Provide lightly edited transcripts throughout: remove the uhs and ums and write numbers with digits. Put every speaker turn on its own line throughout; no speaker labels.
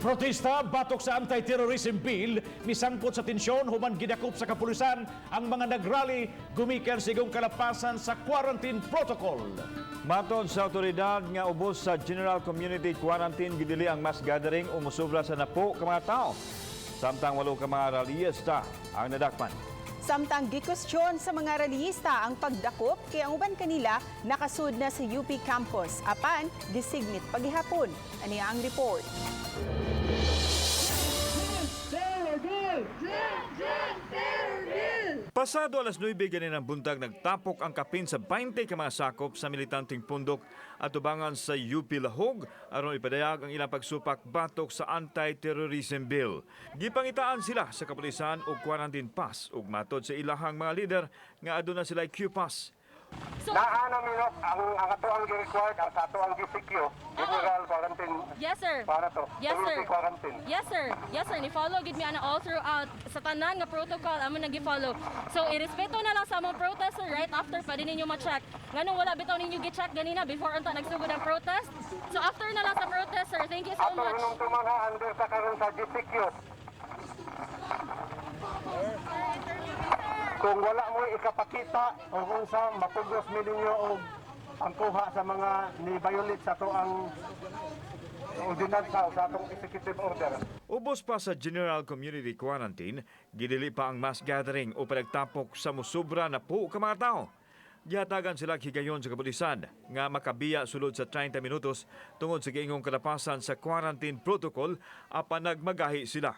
Protesta batok sa anti-terrorism bill, misangpot sa tensyon human gidakop sa kapulisan ang mga nagrally gumikan sa igong kalapasan sa quarantine protocol.
Matod sa otoridad nga ubos sa General Community Quarantine, gidili ang mass gathering o mosobra sa 10 ka mga tao. Samtang 8 ka mga rallyista ang nadakpan.
Samtang gikwestiyon sa mga rallyista ang pagdakop kay ang uban kanila nakasud na sa UP campus apan gisignit pa gihapon. Ani ang report.
Pasado alas 9 ganinang buntag, nagtapok ang kapin sa 20 ka mga sakop sa militanteng pundok at tubangan sa UP Lahug aron ipadayag ang ilang pagsupak batok sa anti-terrorism bill. Gipangitaan sila sa kapulisan og quarantine pass ug matod sa ilahang mga lider nga aduna sila Q-pass.
So,
Naa na mi, no, ang ato ang gi-required ang sa ato ang GCQ, General Quarantine.
Yes, sir.
Para to.
Yes, sir.
Community quarantine.
Yes, sir. Yes, sir. Ni-follow gid mi ana all throughout sa tanan nga protocol amo nang gi-follow. So, irespeto na lang sa among protest, sir, right after pa din ninyo ma-check. Nganong wala bitaw ninyo gi-check ganina before unta nagsugod ang protest? So, after na lang sa protest, sir. Thank you so
Ato
much.
hinumduman ha, under sa karon sa GCQ. Kung wala mo ikapakita o kung sa mapugos mi ninyo og ang kuha sa mga ni violate sa ato ang ordinansa o sa atong executive order.
Ubos pa sa General Community Quarantine, gidili pa ang mass gathering o panagtapok sa musubra 10 ka mga tao. Gihatagan sila higayon sa kapulisan nga makabiya sulod sa 30 minutos tungod sa giingong kalapasan sa quarantine protocol apan nagmagahi sila.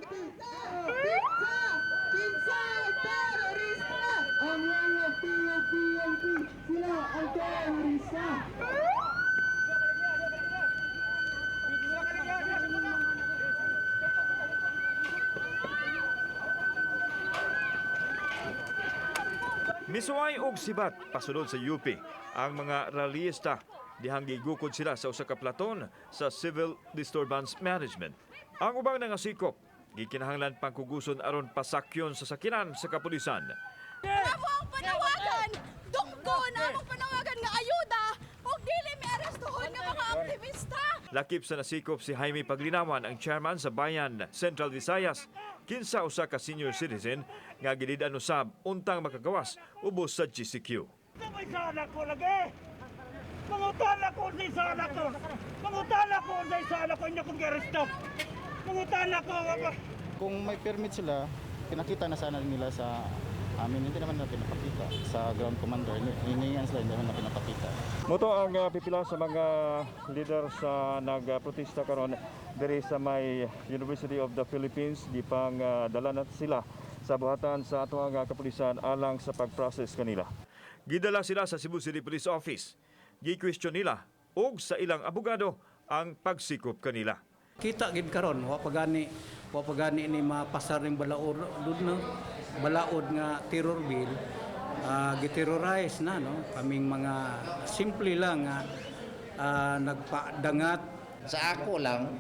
Pinsa! Pinsa! Terorista! Ang mga PNP, sila ang terorista!
Misuway og sibat pasulod sa UP ang mga rallyista dihang gigukod sila sa usa ka platon sa Civil Disturbance Management. Ang ubang nangasikop gikinahanglan pang kuguson aron pasakyon sa sakinan sa kapulisan.
Amo ang panawagan, dunggon among panawagan nga ayuda ug dili mi arestuhon nga mga aktivista.
Lakip sa nasikop si Jaime Paglinawan, ang chairman sa Bayan Central Visayas, kinsa usa ka senior citizen nga gilid-an usab untang makagawas ubos sa GCQ.
May sana ko lagi. Mangutana ko sa sana ko. Mangutana ko sa sana ko inyo kong giaresto. Mangutana ko.
Kung may permit sila, pinakita na sana nila sa amin. Hindi naman na pinapakita sa ground commander. Hiningan sila, hindi naman na pinapakita.
Mao to ang pipila sa mga leader sa nagprotesta karon diri sa may University of the Philippines, gipang dala na sila sa buhatan sa atoang kapulisan alang sa pag-process kanila. Gidala sila sa Cebu City Police Office. Gi-question nila og sa ilang abogado ang pagsikop kanila.
Kita gid karon wa pa gani ni mapasar ning balaod no, balaod nga terror bill, giterrorize na, no, kaming mga simple lang nga nagpadangat.
Sa ako lang,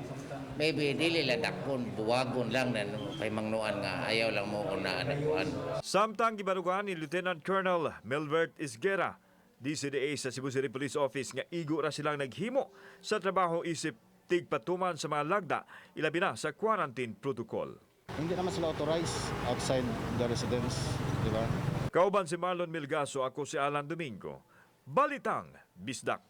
maybe dili lang dakpon, buwagon lang na kay mangnuan nga ayaw lang mo una kuan.
Samtang gibarugan ni Lieutenant Colonel Melbert Isguera, DCDA sa Cebu City Police Office, nga igo ra silang naghimo sa trabaho isip tigpatuman sa mga lagda, ilabi na sa quarantine protocol.
Hindi naman sila authorized outside the residence, di ba?
Kauban si Marlon Milgaso, ako si Alan Domingo. Balitang Bisdak.